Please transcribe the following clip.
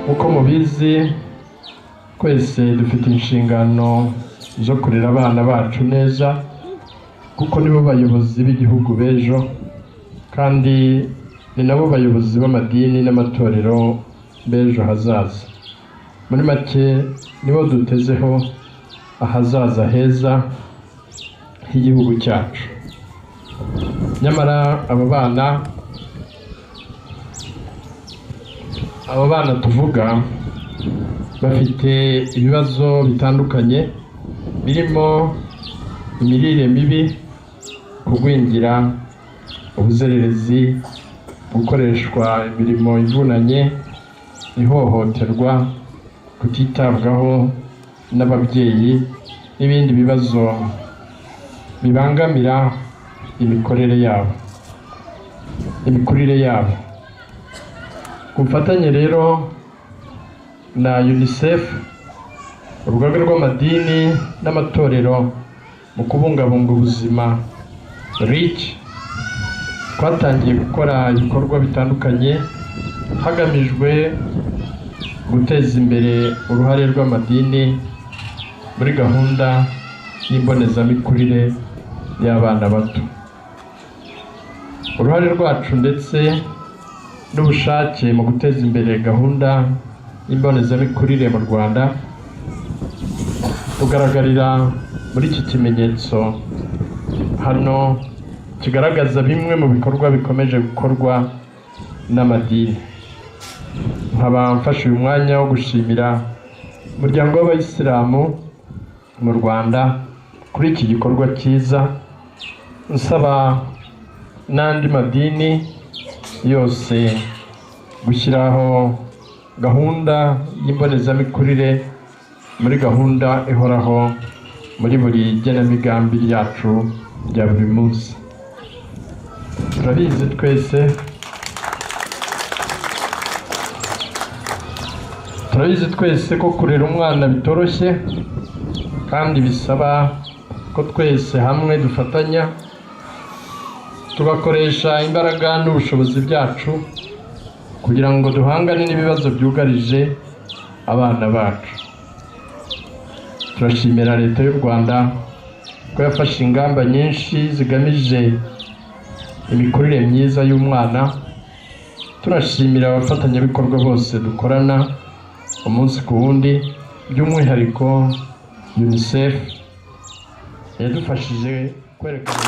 Nk'uko mubizi, twese dufite inshingano zo kurera abana bacu neza, kuko nibo bayobozi b'igihugu b'ejo, kandi ni nabo bayobozi b'amadini n'amatorero b'ejo hazaza. Muri make, nibo dutezeho ahazaza heza h'igihugu cyacu. Nyamara aba bana tuvuga bafite ibibazo bitandukanye birimo imirire mibi, kugwingira, ubuzererezi, gukoreshwa imirimo ivunanye, ihohoterwa, kutitabwaho n'ababyeyi n'ibindi bibazo bibangamira imikorere yabo, imikurire yabo. Ku bufatanye rero na UNICEF, Urugaga rw'Amadini n'Amatorero mu Kubungabunga Ubuzima, REACH, twatangiye gukora ibikorwa bitandukanye hagamijwe guteza imbere uruhare rw'amadini muri gahunda y'imbonezamikurire y'abana bato. Uruhare rwacu ndetse n'ubushake mu guteza imbere gahunda y'imbonezamikurire mu Rwanda rugaragarira muri iki kimenyetso hano, kigaragaza bimwe mu bikorwa bikomeje gukorwa n'amadini. Nkaba mfashe uyu mwanya wo gushimira Umuryango w'Abayisilamu mu Rwanda kuri iki gikorwa cyiza, nsaba n'andi madini yose gushyiraho gahunda y'imbonezamikurire muri gahunda ihoraho muri buri genamigambi ryacu rya buri munsi. Turabizi twese, turabizi twese ko kurera umwana bitoroshye, kandi bisaba ko twese hamwe dufatanya, tugakoresha imbaraga n'ubushobozi byacu kugira ngo duhangane n'ibibazo byugarije abana bacu. Turashimira Leta y'u Rwanda ko yafashe ingamba nyinshi zigamije imikurire myiza y'umwana. Turashimira abafatanyabikorwa bose dukorana umunsi ku wundi, by'umwihariko UNICEF yadufashije kwerekana